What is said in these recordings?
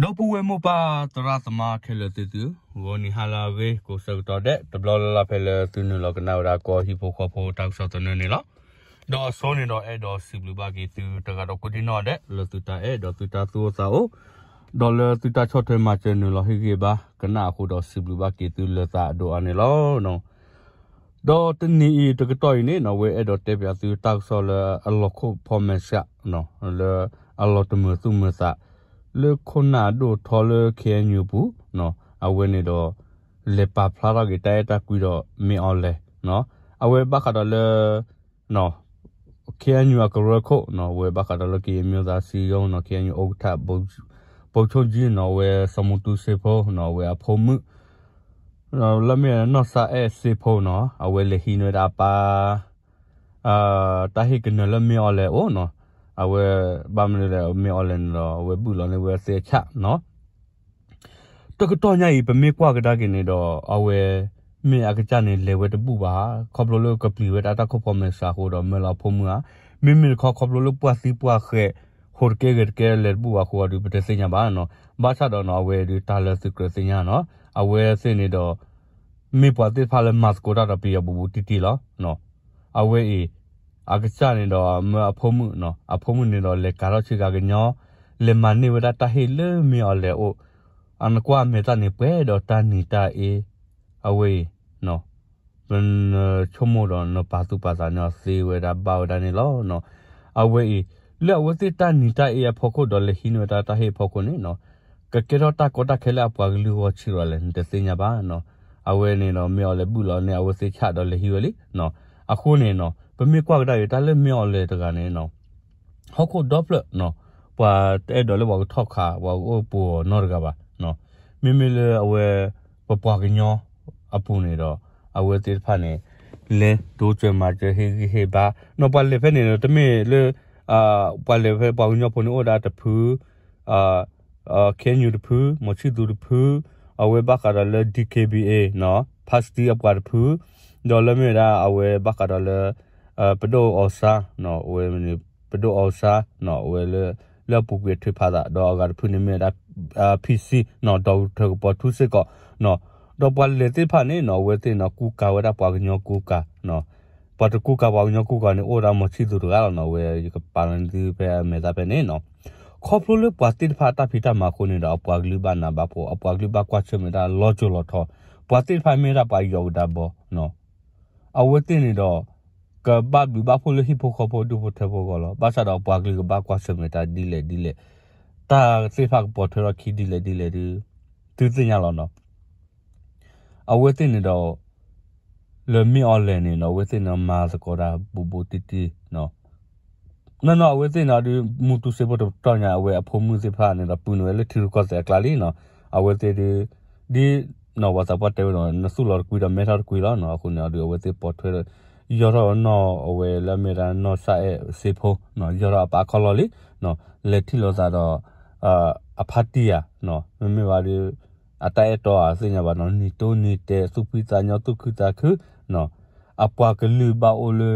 ဒီပုၢ်ဝဲၢ်မိၢ်ပၢ်သရၣ်သမါခဲလၢာ်သ့ၣ်သု, ဂီၤနံၤဟါလၢအဂ့ၤ ကိးဆၢကတီၢ်ဒဲး တဘျီလၢ်လၢ်ဖဲလၢသုနုာ်လီၤကနၣ်ဝဲဒၣ်ကီၢ်ဟံၣ်ဖိဃီဖိတၢ်ကစီၣ်သနၢၣ်န့ၣ်လီၤ. ဒီးအဆိန့ၣ်ဒီးအဲၣ်ဒိးစံးဘျုးဘၣ်က့ၤသုတဂၤဒီးကိးဒံနီၢ်ဒဲး လၢသုတၢ်အဲၣ်ဒီးသုတၢ်သူၣ်အိၣ်သးအိၣ် ဒီးလၢသုတၢ်ဆီၣ်ထွဲမၤစၢၤနုာ်လီၤဟ့ၣ်ဂံၢ်ဘါကနၣ်အဃိဒီး စံးဘျုးဘၣ်က့ၤသုလၢသးအဒိၣ်အါန့ၣ်လီၤ. ဒီးတနံၤအံၤတကတီၢ်အံၤန့ၣ်နီၤ အဝဲအဲၣ်ဒိးတဲပၠးသုတၢ်ကစီၣ်လၢအလီၤခိၣ်ဖီမဲာ်ဆှး လၢအလီၤတမုာ်သူၣ်မုာ်သး လၢခိၣ်နၢ်အဒိၣ်ထီလၢ ခ့ၣ်အဲၣ်ယူၣ် အပူၤ အဝဲန့ၣ်ဒီး လဲၤပာ်ဖျါထီၣ်က့ၤတၢ်အဲၣ်တၢ်ကွံဒီးမ့ၢ်အီၤလဲၣ် အဝဲဘၣ်ဃးဒီးလၢ ခ့ၣ်အဲၣ်ယူၣ် အကရၢခိၣ်နီၤ အဝဲဘၣ်ဃးဒီးလၢကရင်မျိုးသားအစည်းအရုံးနီၤ ခ့ၣ်အဲၣ်ယူၣ် ဥက္ကဋ္ဌ ဗိုလ်ချုပ်ကြီးနီၤ အဝဲစီၤမူတူစ့ဖိနီၤ အဝဲအဖိမုၣ် လၢမ့ၢ်နီၢ်စၢ်အဲၣ်စ့ဖိနီၤ အဝဲလဲၤဟံးန့ၢ်ဝဲဒၣ်အပၢ် တၢ်ဟ့ၣ်ကနၢၤလၢမ့ၢ်အီၤလဲၣ်အိၣ်နီၤ အဝဲ ဘၣ်မနုၤလဲၣ် မ့ၢ်အီၤလဲၣ်န့ၣ်ဒီး အဝဲဘုၣ်လီၤန့ၢ်ဝဲသ့ၣ်အဆၣ်နီၤ တကတီၢ်ညါအံၤ ပမ့ၢ်ကွၢ်ကဒါက့ၤန့ၣ်ဒီး အဝဲ မ့ၢ်အကစၢ်န့ၣ် လဲၤဝဲတဘူၣ်ဘၣ်, ခီဖျိလၢကပျံၤဝဲဒၣ်တၢ်ခိၣ်ဖီမဲာ်ဆှးအဃိဒီး မၢလီၤအဖိမုၣ်ဧါ, မ့မ့ၢ်တခီ ခီဖျိလၢပှၢ်သံပှၢ်ဃဲး ဟိးတကဲဂဲၤတကဲလဲၤတဘူၣ်ဘၣ်အဃိဒီး ပတသ့ၣ်ညါဘၣ်နီၤ, ဘၣ်ဆၣ်ဒီးနီၤ အဝဲဒုးတၢ်လၢသုကြၢးသ့ၣ်ညါနီၤ, အဝဲသ့ၣ်န့ၣ်ဒီး မ့ၢ်ပှၤသ့ၣ်တဖၣ်လၢမၤသကိးတၢ်ဒီးပယီၤဘူးဘူးတံၢ်တံၢ်လီၤ. အဝဲအံၤ အကစၢ်န့ၣ်ဒီးမၢအဖိမုၣ်နီၤ, အဖိမုၣ်န့ၣ်ဒီးလဲၤကၤထီၣ်ဆ့ကၤကညီ, လဲၤမၤန့ၢ်ဝဲဒၣ်တၢ်ဟ့ၣ်လၢမ့ၢ်အီၤလဲၣ်အိၣ်, အနကွၢ်အမဲာ်သၣ်န့ၣ်ပှဲၤဒီးတၢ်နံၤတၢ်အ့, အဝဲအံၤ ပနဆိကမိၣ်ဒီးနပာ်သူၣ်ပာ်သးန့ၢ်အီၤသ့ဝဲဒၣ်ဘၣ်ဝဲဒၣ်န့ၣ်လီၤ. အဝဲအံၤ လၢအဝဲသ့ၣ်တၢ်နံၤတၢ်အ့အဖီခိၣ်ဒီးလဲၤဟံးန့ၢ်ဝဲဒၣ်တၢ်ဟ့ၣ်အဖီခိၣ်န့ၣ်နီၤ, ကကဲထီၣ်တၢ်ကီတၢ်ခဲလၢအပှၤကလုာ်ဂီၢ်ဆံးလီၤလဲၣ် နတသ့ၣ်ညါဘၣ်နီၤ. အဝဲန့ၣ်ဒီးမ့ၢ်အီၤလဲၣ်ဘုၣ်လီၤန့ၢ်အဝဲသ့ၣ်ဆၣ်ဒီးလဲၤဟံးဝဲလံနီၤ. အဃိန့ၣ်နီၤ ပမ့ၢ်ကွၢ်ကဒါက့ၤတၢ်လၢမ့ၢ်အီၤလဲၣ်တဂၤန့ၣ်နီၤ ဟီၣ်ခိၣ်ဒီဖျၢၣ်နီၤ, ပှၤတအဲၣ်ဒိးလၢပှၤကထီၣ်ခး ပှၤကအိၣ်ပှိၤအီၤနီတဂၤဘၣ်. မ့မ့ၢ်လၢအဝဲ ပပှၤကညီအပူၤန့ၣ်ဒီး အဝဲသ့ၣ်တဖၣ်န့ၣ် လဲၤတိစၢၤမၤစၢၤဟ့ၣ်ဂံၢ်ဟ့ၣ်ဘါနီၤ, ပှၤလဲၤဖဲန့ၣ်ဒီး တမ့ၢ်လၢ ပှၤလဲၤဖဲပှၤကညီဖိန့ၣ်အိၣ်ဒၣ်တဖု ခ့ၣ်အဲၣ်ယူၣ်တဖု, မီၤဆံၣ်သူတဖု, အဝဲဘၣ်ဃးဒီးလၢ DKBA နီၤ, ဖါစတံအပှၤတဖု, ဒီးလၢမ့ၢ်ဝဲဒၣ်အဝဲဘၣ်ဃးဒီးလၢ ပဒိၣ်အီၤစါ, အဝဲ ပဒိၣ်အီၤစါနီၤ, အဝဲလၢ လၢအပူၤကွံာ်အထုးဖးသး ဒီးအဂၤတဖုန့ၣ်မ့ၢ်ဝဲဒၣ် PC နီၤ, ဒီးထၢကပီၤထူစ့ၢ်ကီးနီၤ, ဒီးပှၤလဲၤသ့ၣ်တဖၣ်န့ၣ်နီၤ အဝဲသ့ၣ်နီၤ ကူကၤဝဲဒၣ်ပှၤကညီကူကၤနီၤ, ပှၤတကူကၤပှၤကညီကူကၤန့ၣ် အိၣ်ဝဲဒၣ်မီၤဆံၣ်သူတဂၤလီၤနီၤ, အဝဲယကပာ်လီၤန့ၢ်သုဖဲအမဲာ်သၣ်ဖဲန့ၣ်နီၤ. ခီဖျိလၢပှၤသ့ၣ်တဖၣ်အတၢ်ဖံးတၢ်မၤအဃိန့ၣ်ဒီး အပှၤကလုာ်ဘၣ်နးဘၣ်ဖှီၣ်, အပှၤကလုာ်ဘၣ်ကွၢ်ဆၢၣ်မဲာ်တၢ်လီၤစိၤလီၤထီ, ပှၤသ့ၣ်တဖၣ်မ့ၢ်ဒၣ်ပှၤယီၤကဒါဘီနီၤ, အဝဲသ့ၣ်န့ၣ်ဒီး ကဘၣ်ဘျုးဘၣ်ဖှိၣ်လၢဟံၣ်ဖိဃီဖိဒူၣ်ဖိထၢဖိအဂီၢ်လီၤ. ဘၣ်ဆၣ်ဒီးပှၤကလုာ်ကဘၣ်ကွၢ်ဆၢၣ်မဲာ်တၢ်ဒ်လဲၣ်ဒ်လဲၣ်, တၢ်သ့ၣ်တဖၣ်ကပိာ်ထွဲထီၣ်ခံဒ်လဲၣ်ဒ်လဲၣ်ဒီး သုသ့ၣ်ညါလီၤနီၤ. အဝဲသ့ၣ်န့ၣ်ဒီး လၢမ့ၢ်အီၤလဲၣ်န့ၣ်ဒီး အဝဲသ့ၣ်န့ၣ်မၤသကိးတၢ်ဘူးဘူးတံၢ်တံၢ်နီၤ. နီၢ်နီၢ်အဝဲသ့ၣ်န့ၣ်ဒီး မူတူစ့ဖိတကတီၢ်ညါ အဝဲအဖိမုၣ်သ့ၣ်တဖၣ်န့ၣ်ဒီး ပုၢ်နုာ်ဝဲလၢထံရူၢ်ကီၢ်သဲးအကျါလံနီၤ. အဝဲသ့ၣ်ဒုး ဒ်နီၤ ပှၤသးပှၢ်တဲဝဲဒီး နသူၣ်လီၤတကွံဒီးမဲထီၣ်တကွံလီၤနီၤ. အဃိန့ၣ်ဒီး အဝဲသ့ၣ်ပိာ်ထွဲဒီး ယီၢ်ထီၣ်နီၢ်အဝဲလၢမ့ၢ်ဒၣ်နီၢ်စၢ်အဲၣ်စ့ဖိနီၤ, ယီၢ်ထီၣ်အပၢ်ခီၣ်လီၢ်လံနီၤ, လဲၤထံၣ်လိာ်သးဒီး အဖါတံၢ်ဧါနီၤ, မ့မ့ၢ်ဘၣ်ဒီး အတၢ်အဲၣ်တီဧါသ့ၣ်ညါဘၣ်နီၤ, နံၤတိနံၤတဲ သူၣ်ဖှံသးညီသူၣ်ခုသးခုနီၤ. အပှၤကလုာ်ဘၣ်အိၣ်လၢ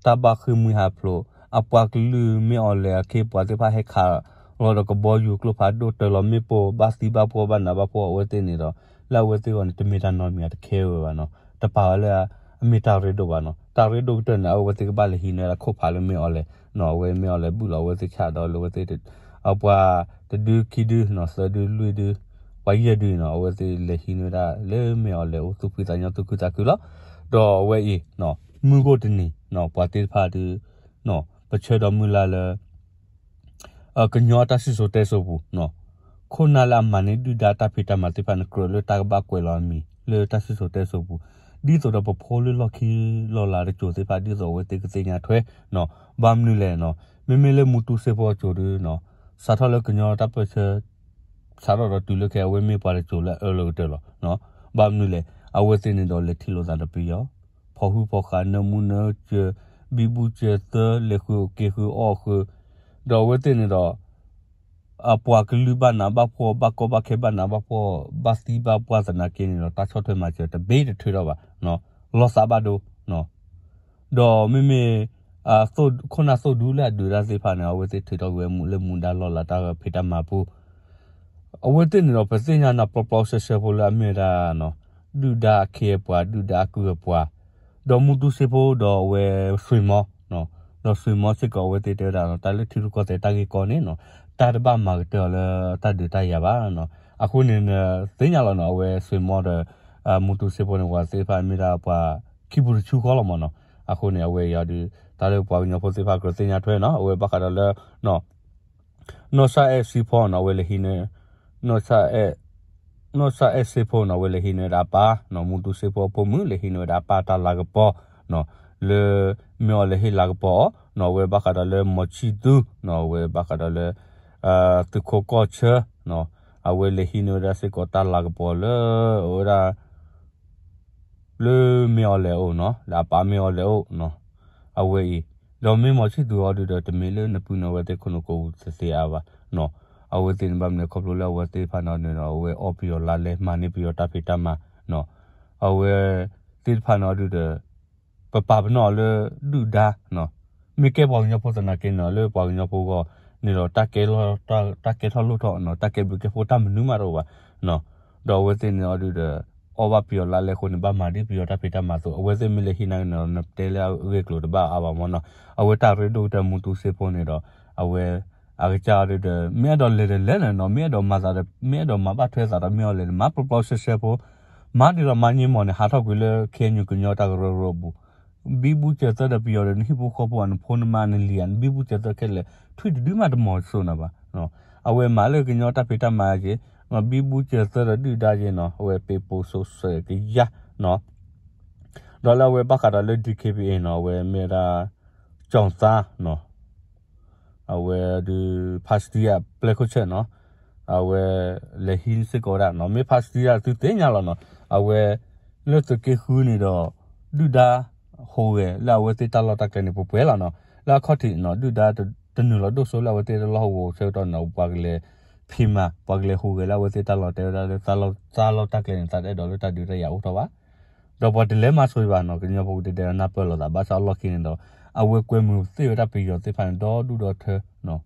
တၢ်ဘၣ်ဃ့ၢ်မှံဟးဖျိး, အပှၤကလုာ်မ့ၢ်အီၤလဲၣ်အခ့ ပှၤသ့ၣ်တဖၣ်ဟဲခးလီၤဒီးကဘီယူၤကျိဖးဒိၣ် တၢၤလီၤမ့ၣ်ပိၢ် ဘၣ်သံဘၣ်ပှီၢ်ဘၣ်နးဘၣ်ဖှီၣ်အဝဲသ့ၣ်န့ၣ်ဒီး လၢအဝဲသ့ၣ်အဂီၢ်န့ၣ် တမ့ၢ်တၢ်နီတမံၤတခဲဝဲဘၣ်နီၤ, တပာ်ဝဲလၢအမ့ၢ်တၢ်ရ့ဒိၣ်ဘၣ်နီၤ. တၢ်ရ့ဒိၣ်ကတၢၢ်န့ၣ် အဝဲသ့ၣ်ကဘၣ်လဲၤဟံးန့ၢ်ဝဲဒၣ်ခိၣ်ဖးလၢမ့ၢ်အီၤလဲၣ်နီၤ, အဝဲမ့ၢ်အီၤလဲၣ်ဘုၣ်လီၤအဝဲသ့ၣ်ဆၣ်ဒီးလၢအဝဲသ့ၣ် အပှၤတဒုခံဒုနီၤ သၢဒုလွံၢ်ဒု ပှၤယဲၢ်ဒုနီၤ အဝဲသ့ၣ်လဲၤဟံးန့ၢ်ဝဲဒၣ်လၢမ့ၢ်အီၤလဲၣ်အိၣ်သူၣ်ဖှံသးညီသူၣ်ခုသးခုလီၤ. ဒီးအဝဲအံၤ မုၢ်ဂီၢ်တနံၤနီၤ ပှၤသ့ၣ်တဖၣ်ဒု ပဆၢဒီးမုၢ်လၢ်လၢ ကညီအတၢ်စံၣ်စိၤတဲစိၤပူၤနီၤ, ခိၣ်နၢ်လၢအမၤန့ၢ်ဒုၣ်ဒါတၢ်ဖံးတၢ်မၤသ့ၣ်တဖၣ်န့ၣ် ကြၢးလၢတၢ်ကဘၣ်ကွဲးလီၤအမံၤ လၢတၢ်စံၣ်စိၤတဲစိၤပူၤ, ဒ်သိးဒီးပဖိလၢလီၢ်ခံလီၢ်လၤတစိၤသ့ၣ်တဖၣ် ဒ်သိးအဝဲသ့ၣ်ကသ့ၣ်ညါထွဲနီၤ. ဘၣ်မနုၤလဲၣ်နီၤ, မ့မ့ၢ်လၢမူတူစ့ဖိအစိၤဒုနီၤ, စးထီၣ်လၢကညီတၢ်ပၢၢ်ဆၢ စးထီၣ်ဒီးတုၤလၢခဲအံၤ အဝဲမ့ၢ်ပှၤတစိၤလၢအအၢလီၤကတၢၢ်လီၤ. ဘၣ်မနုၤလဲၣ်, အဝဲသ့ၣ်န့ၣ်ဒီးလဲၤထံၣ်လိာ်သးဒီးပယီၤ ဖီၣ်ဟုၣ်ဖီၣ်ဃာ် နၢမူနၢစၢၤ ဘံဘူစၢၤသၢ လဲၤဃုအီၣ်က့ၤဃုအီၣ်ဃု, ဒီးအဝဲသ့ၣ်န့ၣ်ဒီး အပှၤကလုာ်ဘၣ်နးဘၣ်ဖှီၣ် ဘၣ်ကီဘၣ်ခဲဘၣ်နးဘၣ်ဖှီၣ် ဘၣ်သံဘၣ်ပှၢ်သနာ်က့န့ၣ်ဒီး တၢ်ဆီၣ်ထွဲမၤစၢၤတဘ့ၣ်တထုးထီၣ်ဘၣ်, လီၤသးဘၣ်ဒိ, ဒီးမ့မ့ၢ် ခိၣ်နၢ်သိၣ်ဒူလၢအဒုးတၢ်သ့ၣ်တဖၣ်န့ၣ် အဝဲသ့ၣ်ထုးထီၣ်ကွံာ်ဝဲမူးလၢမူဒါလီၢ်လၤတၢ်ဖံးတၢ်မၤပူၤ အဝဲသ့ၣ်န့ၣ်ဒီး ပသ့ၣ်ညါနၤပျီပျီဆှဲဆှဲဖိလၢအမ့ၢ်ဝဲဒၣ် ဒုၣ်ဒါအခ့အပှၤ ဒုၣ်ဒါအကုၢ်အပှၤ, ဒီးမူတူစ့ဖိဒီးအဝဲစွ့ၣ်မီ, ဒီးစွ့ၣ်မီစ့ၢ်ကီးအဝဲသ့ၣ်တဲဝဲဒၣ်နီၤ တၢ်လၢထံရူၢ်ကီၢ်သဲးတၢ်ဂ့ၢ်ကီန့ၣ်နီၤ တၢ်တဘၣ်မၤကတၢၢ်အီၤလၢတၢ်ဒုးတၢ်ယၤဘၣ်နီၤ. အဃိန့ၣ် သ့ၣ်ညါလီၤနီၤ အဝဲစွ့ၣ်မီဒီး မူတူစ့ဖိန့ၣ် ပှၤသ့ၣ်တဖၣ်မ့ၢ်ဒၣ်ပှၤခံပူၤတဆူဃီလီၤမ့ၢ်နီၤ. အဃိန့ၣ် အဝဲအံၤအီၤဒုး တၢ်လၢပှၤကညီဖိသ့ၣ်တဖၣ်ကြၢးသ့ၣ်ညါထွဲနီၤ အဝဲဘၣ်ဃးဒီးလၢ နီၢ်စၢ်အဲၣ်စံဖီနီၤ အဝဲလဲၤဟံးန့ၢ် နီၢ်စၢ်အဲၣ် နီၢ်စၢ်အဲၣ်စ့ဖိနီၤ အဝဲလဲၤဟံးန့ၢ်ဝဲဒၣ်အပၢ်နီၤ မူတူစ့ဖိအဖိမုၣ် လဲၤဟံးန့ၢ်ဝဲဒၣ်အပၢ်တၢ်လၤကပီၤနီၤ လၢမ့ၢ်အီၤလဲၤဟ့ၣ်လၤကပီၤအီၤနီၤ အဝဲဘၣ်ဃးဒီးလၢမီၤဆံၣ်သူနီၤ အဝဲဘၣ်ဃးဒီးလၢ သုးခိးကီၢ်ဆၢနီၤ အဝဲလဲၤဟံးန့ၢ်ဝဲဒၣ်စ့ၢ်ကီးတၢ်လၤကပီၤလၢ အဝဲဒၣ် လၢမ့ၢ်အီၤလဲၤအိၣ်နီၤ လၢအပၢ်မ့ၢ်အီၤလဲၤအိၣ်နီၤ အဝဲအံၤ ဒီးမ့ၢ်မီၤဆံၣ်သူအီၤဒုးဒီး တမ့ၢ်လၢနပုၢ်န့ၣ် အဝဲသ့ၣ်ခိၣ်နူာ်ကိးပူၤသ့သ့ဧါဘၣ်နီၤ အဝဲသ့ၣ်န့ၣ်ဘၣ်မနုၤ ခီဖျိလၢအဝဲသ့ၣ်တဖၣ်န့ၣ်န့ၣ်ဒီး အဝဲအီၣ်ပယီၤလါလဲ မၤန့ၢ်ပယီၤတၢ်ဖံးတၢ်မၤနီၤ အဝဲသ့ၣ်တဖၣ်န့ၣ်အီၤဒုးဒီး ပပာ်ပနီၣ်အီၤလၢဒုၣ်ဒါနီၤ မ့ၢ်ကဲပှၤကညီဖိသနာ်က့န့ၣ် လၢပှၤကညီဖိအဂီၢ်န့ၣ်ဒီး တၢ်ကဲထီၣ်လိၣ်ထီၣ်နီၤ တၢ်ကဲဘျုးကဲဖှိၣ်တၢ်မနုၤမးတအိၣ်ဘၣ်နီၤ ဒီးအဝဲသ့ၣ်န့ၣ်အီၤဒုးဒီး အီၣ်ဘၣ်ပယီၤလါလဲအဃိန့ၣ် ဘၣ်မၤဒ်ပယီၤတၢ်ဖံးတၢ်မၤအသိး အဝဲသ့ၣ်မ့ၢ်လဲၤဟံးန့ၢ်န့ၣ်ဒီး နတဲလၢအဂ့ၢ်အကျိၤတဘၣ်အါဘၣ်မ့ၢ်နီၤ အဝဲတၢ်ရ့ဒိၣ်ကတၢၢ်မူတူစ့ဖိန့ၣ်ဒီး အဝဲ အကစၢ်အီၤဒုးဒီး မ့ၢ်အဲၣ်ဒိးလဲၤဒီးလဲၤလီၤနီၤ မ့ၢ်အဲၣ်ဒိးမၤသးဒီး မ့ၢ်အဲၣ်ဒိးမၤဘၣ်ထွဲသးဒီး မ့ၢ်အီၤလဲၤန့ၣ် မၤပျီပျီဆှဲဆှဲဖိ မၤဒ်သိးမၤညံမီၢ်န့ၣ် ဟးထီၣ်ကွံာ်လၢ ခ့ၣ်အဲၣ်ယူၣ် ကညီတၢ်ကရၢကရိအပူၤ ဘံဘူစၢၤသၢဒီးပယီၤဒီး နဟံၣ်ဖိဃီဖိ နဖိနမါ နလံၤဧါ နဘံဘူစၢၤသၢခဲလၢာ် ထွံၣ်တဒုမးတမီၢ်စိၤနၤဘၣ် အဝဲမၤလၢကညီတၢ်ဖံးတၢ်မၤက့ၤ ဘံဘူစၢၤသၢဒီးဒုၣ်ဒါက့ၤနီၤ အဝဲပ့းပိာ်စိးစဲးကယၢ်နီၤ ဒီးလၢအဝဲဘၣ်ဃးဒီးလၢ DKBA နီၤ အဝဲမ့ၢ်ဝဲဒၣ် ကၠီၣ်သါနီၤ အဝဲဒုး ဖါစတံယၣ်ပျဲခိၣ်ဆၢၣ်နီၤ အဝဲလဲၤဟံးစ့ၢ်ကီးဝဲဒၣ်နီၤ မ့ၢ်ဖါစတံယၣ်သုသ့ၣ်ညါလီၤနီၤ အဝဲ လၢသုးက့ဃုန့ၣ်ဒီး ဒုၣ်ဒါဟူးဂဲၤလၢအဝဲသ့ၣ်တၢ်လီၢ်တၢ်ကျဲန့ၣ် ပှဲၤပှဲၤလီၤနီၤ လၢအခီၣ်ထံးနီၤ ဒုၣ်ဒါတနုာ်လီၤဒိၣ်စိလၢအဝဲသ့ၣ်တၢ်လီၢ်ဟူးဂဲၤဆၢကတီၢ်န့ၣ်ဒီး ပှၤကလဲၤဖံးမၤ ပှၤကလဲၤဟူးဂဲၤလၢအဝဲသ့ၣ်တၢ်လီၢ် တဲဝဲဒၣ်လၢတၢ်လီၢ်တၢ်ကျဲန့ၣ် သးတအဲၣ်ဒိးလၢတၢ်ဒုးတၢ်ယၤအိၣ်ထီၣ်ဘၣ် ဒီးပှၤတလဲၤမၤဆိဘၣ်နီၤ ကညီဖိကဒဲဒဲနၢ်ပၢၢ်လိာ်သး ဘၣ်ဆၣ်အလီၢ်ခံန့ၣ်ဒီး အဝဲကွဲမုာ်သ့ၣ်ဝဲဒၣ်ပယီၤသ့ၣ်တဖၣ်န့ၣ် ဒီဒူၣ်ဒီထၢနီၤ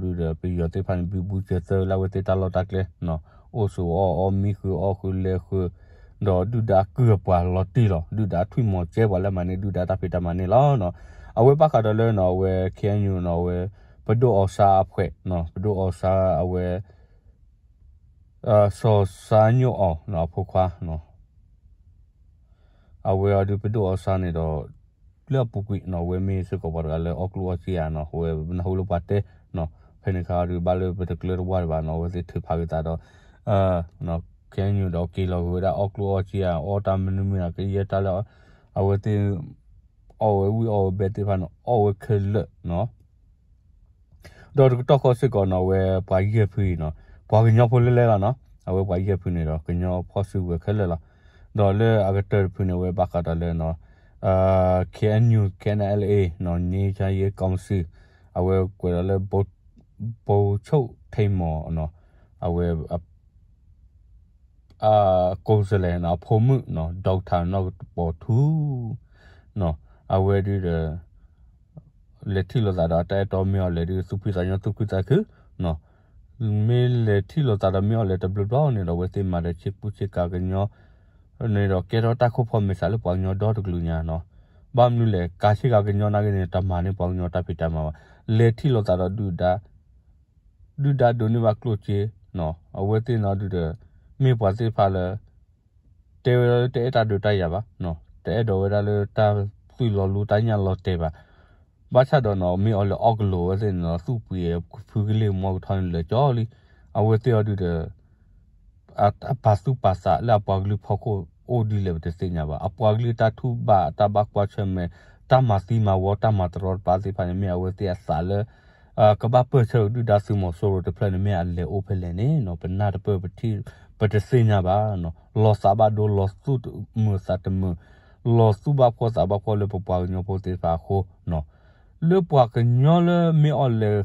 လီၤဒုးဒီးပယီၤသ့ၣ်တဖၣ်န့ၣ် ဘံဘူစၢၤသၢလၢအဝဲသ့ၣ်တၢ်လီၢ်တၢ်ကျဲနီၤ အိၣ်ဆိးအီၣ်အီ မံဃုာ်အီဃုာ်လဲၤဃုာ် ဒီးဒုၣ်ဒါကုၢ်အပှၤလီၤတံၢ်လီၤ ဒုၣ်ဒါထွံၣ်မီၤကဲပှၤလၢအမၤန့ၢ်ဒုၣ်ဒါတၢ်ဖံးတၢ်မၤန့ၣ်လီၤနီၤ အဝဲဘၣ်ဃးဒီးလၢနီၤ အဝဲ ခ့ၣ်အဲၣ်ယူၣ် နီၤ အဝဲ ပဒိၣ်အီၣ်စါအဖှဲးနီၤ ပဒိၣ်အီၣ်စါအဝဲ စီၤစါညိၣ်အီၣ်နီၤ အဖိခွါနီၤ အဝဲအီၤဒုးပဒိၣ်အီၣ်စါန့ၣ်ဒီး လၢအပူၤကွံာ်နီၤ အဝဲမ့ၢ်စ့ၢ်ကီးပှၤတဂၤလၢအီၣ်ကျိၣ်အီၣ်စ့ဧါနီၤ အဝဲပနၢ်ဟူလၢပှၤတဲနီၤ ဖဲန့ၣ်အခါအီၤဒုးဘၣ်လၢပတကျၢၤတဝၢ်ဒံးဘၣ်နီၤ အဝဲသ့ၣ်ထုးဖးက့ၤသးဒီး ခ့ၣ်အဲၣ်ယူၣ်ဒီးက့ၤလီၤဂုာ်ဝဲဒၣ်အီၣ်ကျိၣ်အီၣ်စ့ဧါ အီၣ်တၢ်မနုၤမနုၤ ကယဲၢ်တၢ်လၢ အဝဲသ့ၣ် အီၣ်ဝဲဝံၣ်အီၣ်ဝဲဘဲသ့ၣ်တဖၣ်န့ၣ် အီၣ်ဝဲခဲလၢာ်နီၤ ဒီးတကတီၢ်ဃီစ့ၢ်ကီးနီၤ အဝဲပှၤယဲၢ်ဖုအံၤနီၤ ပှၤကညီဖိလၢလဲလီၤနီၤ အဝဲပှၤယဲၢ်ဖုန့ၣ်ဒီး ကညီဖီၣ်စုကဝဲၤခဲလၢာ်လီၤ. ဒီးလၢအကတၢၢ်တဖုန့ၣ် အဝဲဘၣ်ဃးဒီးလၢနီၤ KNU KNLA နီၤ ငြိမ်းချမ်းရေးကောင်စီ အဝဲကွဲးဒီးလၢ ဗိုလ်ချုပ်ထိန်မောင် နီၤ အဝဲ အ ကိုယ်စားလှယ်နီၤ အဖိမုၣ်နီၤ ဒေါက်တာ နီၢ်ကပီၤထူ နီၤ အဝဲဒုးဒီး လဲၤထံၣ်လိာ်သးဒီးတၢ်အဲၣ်တီမ့ၢ်အီၤလဲၤဒုး သူၣ်ဖှံသးညီသူၣ်ခုသးခု နီၤ မ့ၢ်လဲၤထံၣ်လိာ်သးဒီးမ့ၢ်အီၤလဲၤတဘျီဘျီန့ၣ်ဒီး အဝဲသ့ၣ်မၤဒီးဆ့ကူဆ့ကၤကညီ န့ၣ်ဒီးကဲထီၣ်တၢ်ခိၣ်ဖီမဲာ်ဆှးလၢပှၤကညီဒီတကလုာ်ညါနီၤ ဘၣ်မနုၤလဲၣ် ကၤဆ့ကၤကညီနာ်က့န့ၣ် တမၤန့ၢ်ပှၤကညီတၢ်ဖံးတၢ်မၤဘၣ် လဲၤထံၣ်လိာ်သးဒီးဒုၣ်ဒါ ဒုၣ်ဒါဒိးန့ၢ်ဘၣ်ကျိၣ်စ့ အဝဲသ့ၣ်နီၤဒုးဒီး မ့ၢ်ပှၤသ့ၣ်တဖၣ်လၢ တဲဝဲဒၣ်လၢတအဲၣ်တၢ်ဒုးတၢ်ယၤဘၣ်, တအဲၣ်ဒိးဝဲဒၣ်လၢတၢ်သွံၣ်လီၤလူတၢ်ညၣ်လီၤတဲာ်ဘၣ်. ဘၣ်ဆၣ်ဒီးနီၤ မ့ၢ်အီၤလဲၤအီၣ်ကလိာ်ဝဲသ့ၣ်န့ၣ်နီၤ သူၣ်ပှံၤဖုကလ့ၢ်မီကထီန့ၣ်လၢာ်ကၠီလံ. အဝဲသ့ၣ်အီၤဒုးဒီး အပာ်သူၣ်ပာ်သးလၢအပှၤကလုာ်ဖီခိၣ်အိၣ်ဒ်လဲၣ်ပတသ့ၣ်ညါဘၣ်. အပှၤကလုာ်တၢ်ထူၣ်ဘၣ် တၢ်ဘၣ်ကွၢ်ဆၢၣ်မဲာ် တၢ်မၤသံမၤဝီ တၢ်မၤတရီတပါသ့ၣ်တဖၣ်န့ၣ် မ့ၢ်အဝဲသ့ၣ်အသးလၢ ကဘၣ်ပၢၢ်ဆၢဒုၣ်ဒါသုးမီၤစိရိၤတဖျၢၣ်န့ၣ် မ့ၢ်အလဲၤအိၣ်ဖဲလဲၣ်န့ၣ်နီၤ ပနၢ်တပၢၢ်ပထံၣ် ပတသ့ၣ်ညါဘၣ်နီၤ. လီၤသးဘၣ်ဒိ လီၤသူၣ်တမုာ်သးတမုာ် လီၤသူၣ်ဘၣ်ဖှီၣ်သးဘၣ်ဖှီၣ်လၢပပှၤကညီဖိသ့ၣ်တဖၣ်အဃိနီၤ. လၢပှၤကညီလၢမ့ၢ်အီၤလဲၤ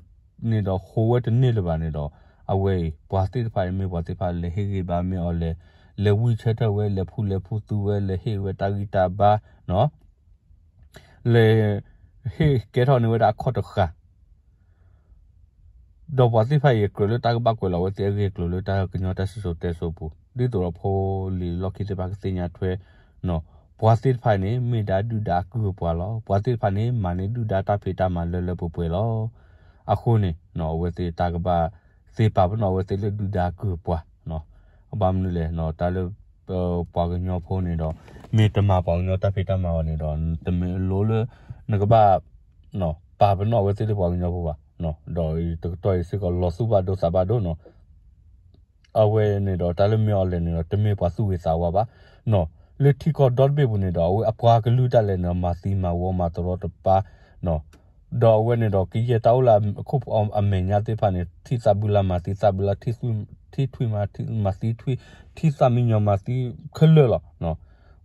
န့ၣ်ဒီး ဟူးဝဲတန့ၢ်လၢၤဘၣ်န့ၣ်ဒီး အဝဲအံၤ ပှၤသ့ၣ်တဖၣ်အံၤမ့ၢ်ပှၤသ့ၣ်တဖၣ်လဲၤဟ့ၣ်ဂံၢ်ဘါမ့ၢ်အီၤလဲၤ လဲၤဝံဆၢထၢၣ်ဝဲ လဲၤဖူလဲၤဖူသူဝဲ လဲၤဟ့ၣ်ဝဲတၢ်ဂံၢ်တၢ်ဘါနီၤ လဲၤဟ့ၣ်ကဲထီၣ်န့ၢ်ဝဲဒၣ်အခီၣ်တဃာ် ဒီးပှၤသ့ၣ်တဖၣ်အံၤကြၢးလၢတၢ်ကဘၣ်ကွဲးလီၤအဝဲသ့ၣ်အဂ့ၢ်အကျိၤလၢတၢ်ကညီတၢ်စံၣ်စိၤတဲစိၤပူၤ ဒ်သိးဒီးဖိလံၤလီၢ်ခံသ့ၣ်တဖၣ်ကသ့ၣ်ညါထွဲ ပှၤသ့ၣ်တဖၣ်န့ၣ် မ့ၢ်ဒၣ်ဒုၣ်ဒါကုၢ်ပှၤလီၤ. ပှၤသ့ၣ်တဖၣ်န့ၣ် မၤန့ၢ်ဒုၣ်ဒါတၢ်ဖံးတၢ်မၤလၢလၢပှဲၤပှဲၤလီၤ. အဃိန့ၣ် အဝဲသ့ၣ်တၢ်ကဘၣ်သ့ပာ်ပနီၣ်အဝဲသ့ၣ်လၢဒုၣ်ဒါကုၢ်ပှၤ ဘၣ်မနုၤလဲၣ် တၢ်လၢ ပှၤကညီဖိန့ၣ်ဒီး မ့ၢ်တမၤပှၤကညီတၢ်ဖံးတၢ်မၤအီၤန့ၣ်ဒီး တမ့ၢ်အလိလၢ နကဘၣ် ပာ်ပနီၣ်အဝဲသ့ၣ်လၢပှၤကညီဖိဘၣ်. ဒီးတကတီၢ်အံၤစ့ၢ်ကီးလီၤသူၣ်ဘၣ်ဒိသးဘၣ်ဒိနီၤ အဝဲန့ၣ်ဒီးတၢ်လၢမ့ၢ်အီၤလဲၣ်န့ၣ်ဒီး တမ့ၢ်ပှၤသူၣ်ဂ့ၤသးဝါဘၣ်. လၢထံကီၢ်ဒီတဘ့ၣ်ပူၤန့ၣ်ဒီး အဝဲအပှၤကလုာ်တၢ်လဲၣ်န့ၣ် မၤသံမၤဝီမၤတရီတပါ ဒီးအဝဲန့ၣ်ဒီး ကယဲၢ်တၢ်အိၣ်လၢအခိၣ်အမဲာ်ညါသ့ၣ်တဖၣ်န့ၣ် ထံၣ်သးဘုလၢမၤသံသးဘုလၢ ထံၣ်ထွံၣ်မၤသံထွံၣ် ထံၣ်သးမံညီၤမၤသံခဲလၢာ်လီၤ.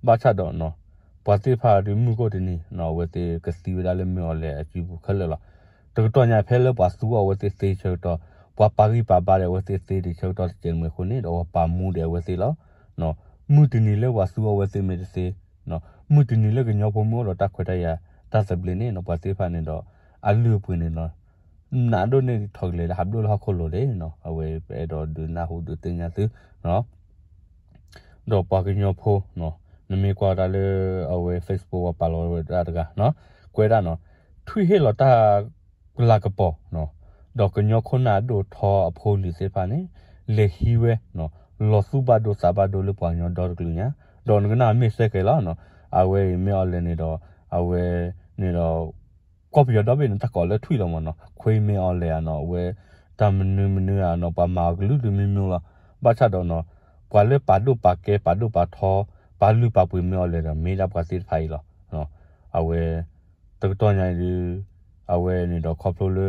ဘၣ်ဆၣ်ဒီး ပှၤသ့ၣ်တဖၣ်ဒုးမုၢ်ကိၣ်တနံၤ အဝဲသ့ၣ်ကသံဝဲဒၣ်လၢမ့ၢ်အီၤလဲၣ်အစုပူၤခဲလၢာ်လီၤ. တကတီၢ်ညါဖဲလၢပှၤသူအီၤအဝဲသ့ၣ်သ့ဆၢကတီၢ် ပှၤပာ်ဂံၢ်ပာ်ဘါဒီးအဝဲသ့ၣ်သ့တဆၢကတီၢ်တစဲးတမှဲၤအဃိန့ၣ်ဒီး ပှၤပာ်မူဒီးအဝဲသ့ၣ်လီၤ. မုၢ်တနံၤလၢပှၤသူအီၤအဝဲသ့ၣ်မ့ၢ်တသ့ မုၢ်တနံၤလၢကညီဖိမ့ၢ်အိၣ်ဒီးတၢ်ခွဲးတၢ်ယာ်တၢ်သဘျ့န့ၣ် ပှၤသ့ၣ်တဖၣ်န့ၣ်ဒီး အလုၢ်အပှ့ၤန့ၣ်ဒီး နးဒိၣ်န့ၢ်ထီၣ်ကလဲာ်လၢဟးဘျိၣ်လၢဟီၣ်ခိၣ်လိၤန့ၣ် အဝဲပအဲၣ်ဒိးဒုးနၢ်ဟူဒုးသ့ၣ်ညါသု ဒီးပှၤကညီဖိ နမ့ၢ်ကွၢ်တၢ်လၢ အဝဲ Facebook ပှၤပာ်လီၤဝဲဒၣ်တဂၤ ကွဲးဒၣ်နီၤ ထွံၣ်ဟ့ၣ်လီၤတၢ်လၤကပီၤ ဒီးကညီခိၣ်နၢ်ဒိၣ်ထီအဖိလံၤသ့ၣ်တဖၣ်န့ၣ် လဲၤဟံးဝဲ လီၤသူၣ်ဘၣ်ဒိသးဘၣ်ဒိလၢပှၤကညီဒီတကလုာ်ညါ ဒီးနကနၣ်မ့ၢ်စဲကဲလီၤ အဝဲအံၤမ့ၢ်အီၤလဲၣ်န့ၣ်ဒီး အဝဲန့ၣ်ဒီး ကီၢ်ပယီၤဒီဘ့ၣ်န့ၣ် တၢ်ကိးလၢထွံၣ်လီၤမးနီၤ ခွ့မ့ၢ်အီၤလဲၣ်ဧါနီၤ အဝဲ တၢ်မနုၤမနုၤဧါနီၤ ပှၤမၤအီၤကလုာ်ကလုာ်မ့ၢ်မ့ၢ်လီၤ ဘၣ်ဆၣ်ဒီးနီၤ ပှၤလၢပာ်ဒိၣ်ပာ်ကဲပာ်ဒိၣ်ပာ်ထီ ပာ်လုၢ်ပာ်ပှ့ၤမ့ၢ်အီၤလဲၣ်ဒီး မ့ၢ်ဒၣ်ပှၤသ့ၣ်တဖၣ်အံၤလီၤ အဝဲ တကတီၢ်ညါအံၤဒုး အဝဲန့ၣ်ဒီးခီဖျိလၢ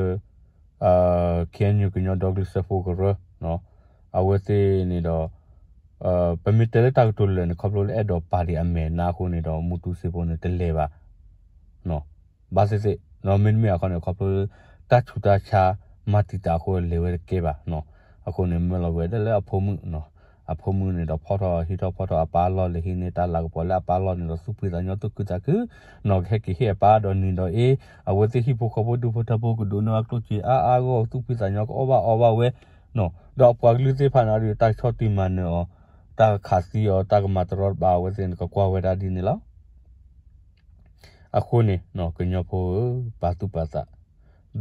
KNU ကညီဒီကလုာ်စၢဖှိၣ်ကရၢ အဝဲသ့ၣ်န့ၣ်ဒီး ပမ့ၢ်တဲလၢတၢ်ကတိၤလၢာ်န့ၣ် ခီဖျိလၢအဲၣ်ဒိးပာ်ဒံးအမဲာ်နါအဃိန့ၣ်ဒီး မူတူစ့ဖိန့ၣ် တလဲၤဘၣ် ဘၣ်သ့ၣ်သ့ၣ် မ့တမ့ၢ်အခီန့ၣ် ခီဖျိလၢ တၢ်ဆူးတၢ်ဆါ မၤတံာ်တာ်အဃိလဲၤဝဲတကဲဘၣ် အဃိန့ၣ် မၢလီၤကွံာ်ဒၣ်လၢအဖိမုၣ် အဖိမုၣ်န့ၣ်ဒီး ဖီၣ်ထီၣ်ဟံးထီၣ်ဖီၣ်ထီၣ်အပၢ်လီၢ် လဲၤဟံးန့ၢ်တၢ်လၤကပီၤလၢအပၢ်လီၢ်န့ၣ်ဒီး သူၣ်ဖှံသးညီသူၣ်ခုသးခု နီၤကဟဲက့ၤဟ့ၣ်အပၢ်ဒီးနံၤဒီးအ့ အဝဲသ့ၣ်ဟံၣ်ဖိဃီဖိဒူဖိထၢဖိကဒိးန့ၢ်ဘၣ်ကျိၣ်စ့အါအါဂီၢ် သူၣ်ဖှံသးညီကအီၣ်ဘၣ်အီဘၣ်ဝဲ ဒီးအပှၤကလုာ်သ့ၣ်တဖၣ်န့ၣ်ဒီး တၢ်ဆီၣ်တံၢ်မၤနၢၤအီၤ တၢ်ကခးသံအီၤ တၢ်ကမၤတရီတပါအဝဲသ့ၣ်န့ၣ် ကကွၢ်ဝဲဒၣ်ဒ်န့ၣ်လီၤ. အဃိန့ၣ် ကညီဖိဧၢ, ပာ်သူၣ်ပာ်သး,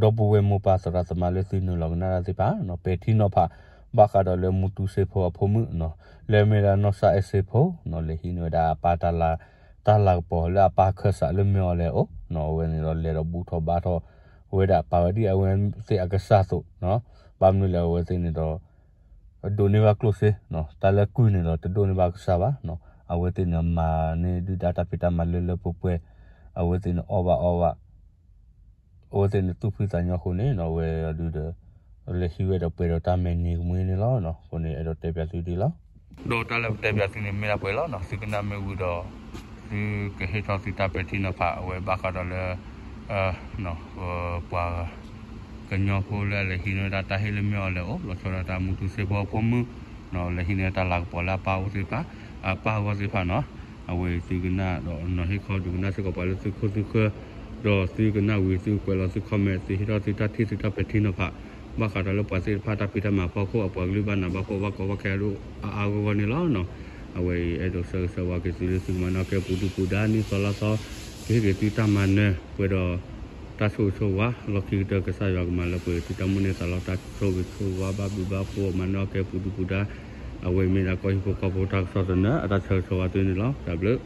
ဒီပုၢ်ဝဲၢ်မိၢ်ပၢ်သရၣ်သမါလၢသုနုာ်လီၤကနၣ်တၢ်သ့ၣ်တဖၣ် ပဲာ်ထံနီၤဖး ဘၣ်ဃးဒီးလၢမူတူစ့ဖိအဖိမုၣ် လၢမ့ၢ်ဒၣ်နီၢ်စၢ်အဲၣ်စ့ဖိ လဲၤဟံးန့ၢ်ဝဲဒၣ်အပၢ်တၢ်လၤကပီၤလၢအပၢ်ခၢၣ်စးလၢမ့ၢ်အီၤလဲၣ်အအိၣ် အဝဲန့ၣ်ဒီးလဲၤဒီးဘူၣ်ထီၣ်ဘါထီၣ်ဝဲဒၣ် ပာ်ဝဲဒ်အဝဲသ့ၣ်အကစၢ်အသိး ဘၣ်မနုၤလဲၣ် အဝဲသ့ၣ်န့ၣ်ဒီး ဒိးန့ၢ်ဘၣ်ကျိၣ်စ့ တၢ်လၢကုၢ်န့ၣ်ဒီး တဒိးန့ၢ်ဘၣ်ကစၢ်ဘၣ်, အဝဲသ့ၣ်န့ၣ်မၤန့ၢ်ဒုၣ်ဒါတၢ်ဖံးတၢ်မၤလၢလၢပှဲၤပှဲၤ, အဝဲသ့ၣ်န့ၣ်အီၣ်ဘၣ်အီဘၣ်, အဝဲသ့ၣ်န့ၣ်သူၣ်ဖှံသးညီအဃိန့ၣ် အဝဲဒုးဒီး လဲၤဟံးဝဲဒီးပှဲၤဒီးတၢ်မဲာ်နံၤကမှံန့ၣ်လီၤ. အဃိန့ၣ် အဲၣ်ဒိးတဲပၠးသုဒ်လီၤ. ဒီးတၢ်လၢပတဲပၠးသုန့ၣ်မ့ၢ်ဒၣ်ပှဲၤလီၤ, သုကနၣ်မ့ၢ်ဝံၤဒီး သုကဟ့ၣ်ထီၣ်သုတၢ်ပဲာ်ထံနီၤဖး အဝဲဘၣ်ဃးဒီးလၢ ပှၤ ကညီဖိလၢအလဲၤဟံးန့ၢ်ဝဲဒၣ်တၢ်ဟ့ၣ်လၢမ့ၢ်အီၤလဲၣ်အိၣ် လီၤဆီဒၣ်တၢ်မူတူစ့ဖိအဖိမုၣ် လဲၤဟံးန့ၢ်တၢ်လၤကပီၤလၢအပၢ်အိၣ်သ့ၣ်တဖၣ် အပၢ်အဂီၢ်သ့ၣ်တဖၣ်နီၤ, အဝဲသုကနၣ်ဒီးနီၤဟ့ၣ်ခီဒုးကနၣ်စ့ၢ်ကီးပှၤလၢသုခိၣ်သုဃၢၤ, ဒီးသုကနၣ်ဝံၤသုကွဲးလီၤသု comment သုဟ့ၣ်ထီၣ်သုတၢ်ထံၣ်သုတၢ်ပဲာ်ထံနီၤဖး ဘၣ်ဃးဒီးလၢပှၤသ့ၣ်တဖၣ်တၢ်ဖံးတၢ်မၤအဖီခိၣ် အပှၤကလုာ်ဘၣ်နးဘၣ်ဖှီၣ်ဘၣ်ကီဘၣ်ခဲအဒိၣ်အါအါဂီၢ်ဂီၢ်န့ၣ်လီၤ. အဝဲအံၤအဲၣ်ဒိးဆၢဂ့ၤဆၢဝါက့ၤသုလၢသုကမၤန့ၢ်အီၣ်ကဲပူၤဒုၣ်ပူၤဒါ နံၣ်သီလါသီ ကဟ့ၣ်က့ၤသုတၢ်မၤနၢၤ ပှဲၤဒီး တၢ်ဆိၣ်ဂ့ၤဆိၣ်ဝါ လီၢ်ခံကတၢၢ်ကစၢ်ယွၤကမၤလၢပှဲၤသုတၢ်မိၣ်န့ၢ်သးလီတၢ်ဆိၣ်ဂ့ၤဆိၣ်ဝါဘၣ်ဘျုးဘၣ်ဖှိၣ် မၤန့ၢ်အီၣ်ကဲပူၤဒုၣ်ပူၤဒါ အဝဲအံၤမ့ၢ်ဒၣ်ကီၢ်ဟံၣ်ဖိဃီဖိတၢ်ကစီၣ်သနၢၣ် အတၢ်ဆၢဂ့ၤဆၢဝါသုန့ၣ်လီၤ. တၢ်ဘျုး